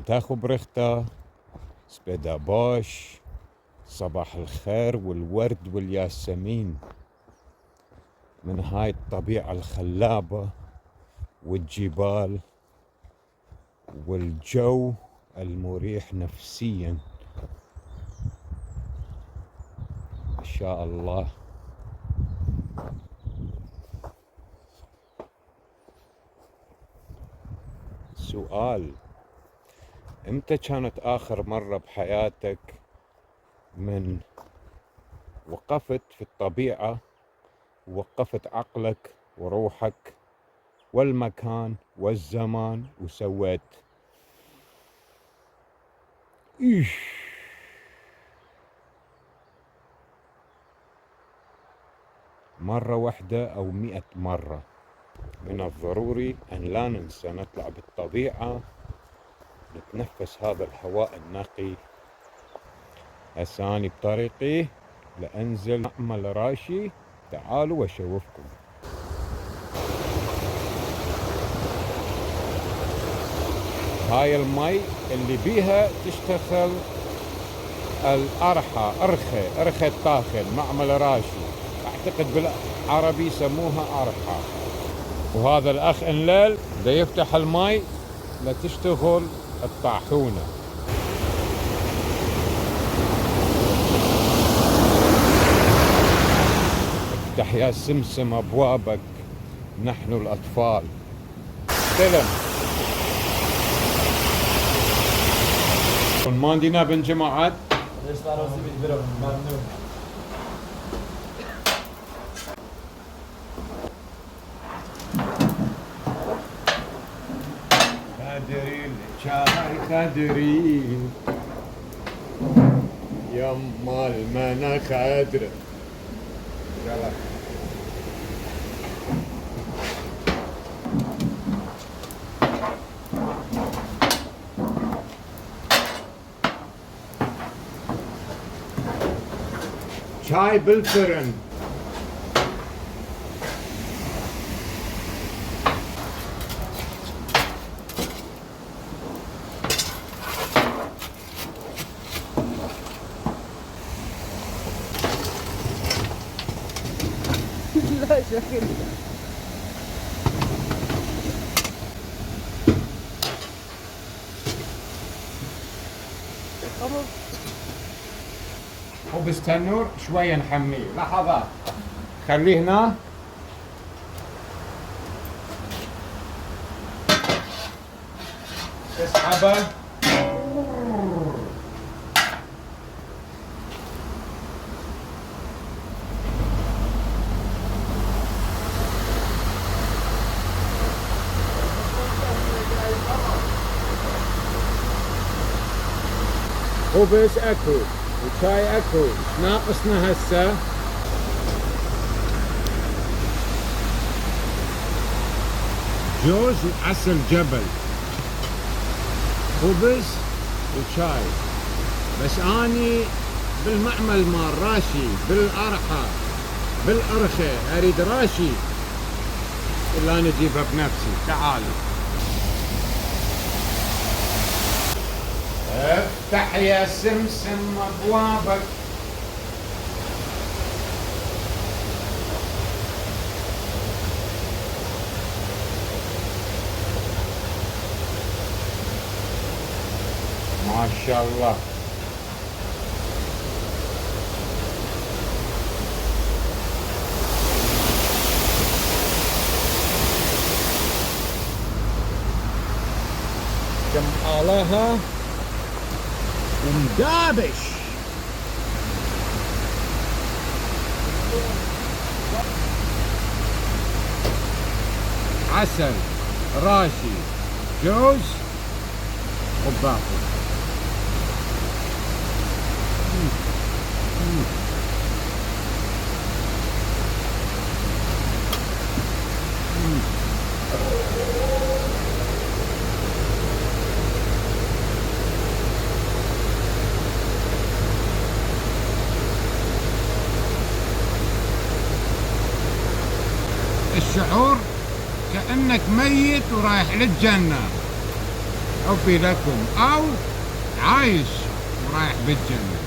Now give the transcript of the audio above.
تاخو بريختا سبيدا بوش. صباح الخير والورد والياسمين من هاي الطبيعة الخلابة والجبال والجو المريح نفسيا. ما شاء الله. سؤال: امتى كانت آخر مرة بحياتك من وقفت في الطبيعة ووقفت عقلك وروحك والمكان والزمان وسويت مرة واحدة أو 100 مرة؟ من الضروري أن لا ننسى نطلع بالطبيعة، نتنفس هذا الهواء النقي. هساني بطريقي لأنزل أعمل راشي، تعالوا وأشوفكم. هاي المي اللي بيها تشتغل الأرحى، أرخى الطاخن، معمل راشي، أعتقد بالعربي يسموها أرحى. وهذا الأخ الليل دا يفتح المي لتشتغل الطاحونة. افتح يا سمسم أبوابك نحن الأطفال. سلام. ما عندنا بن جماعات. خدري الشاي خدري يما المنا خدر. يلا شاي بالفرن. لا شكل خبز تنور شوية نحميه. لحظات خليه هنا. اسحبه. خبز اكو وشاي اكو. ايش ناقصنا هسه؟ جوز وعسل جبل، خبز وشاي. بس اني بالمعمل مال راشي بالارحى بالارخي اريد راشي الا نجيبها بنفسي. تعالوا افتح يا سمسم ابوابك. ما شاء الله. جمعالها ومدابش. عسل راشي جوز وباقي. الشعور كأنك ميت ورايح للجنة. حبي لكم، أو عايش ورايح بالجنة.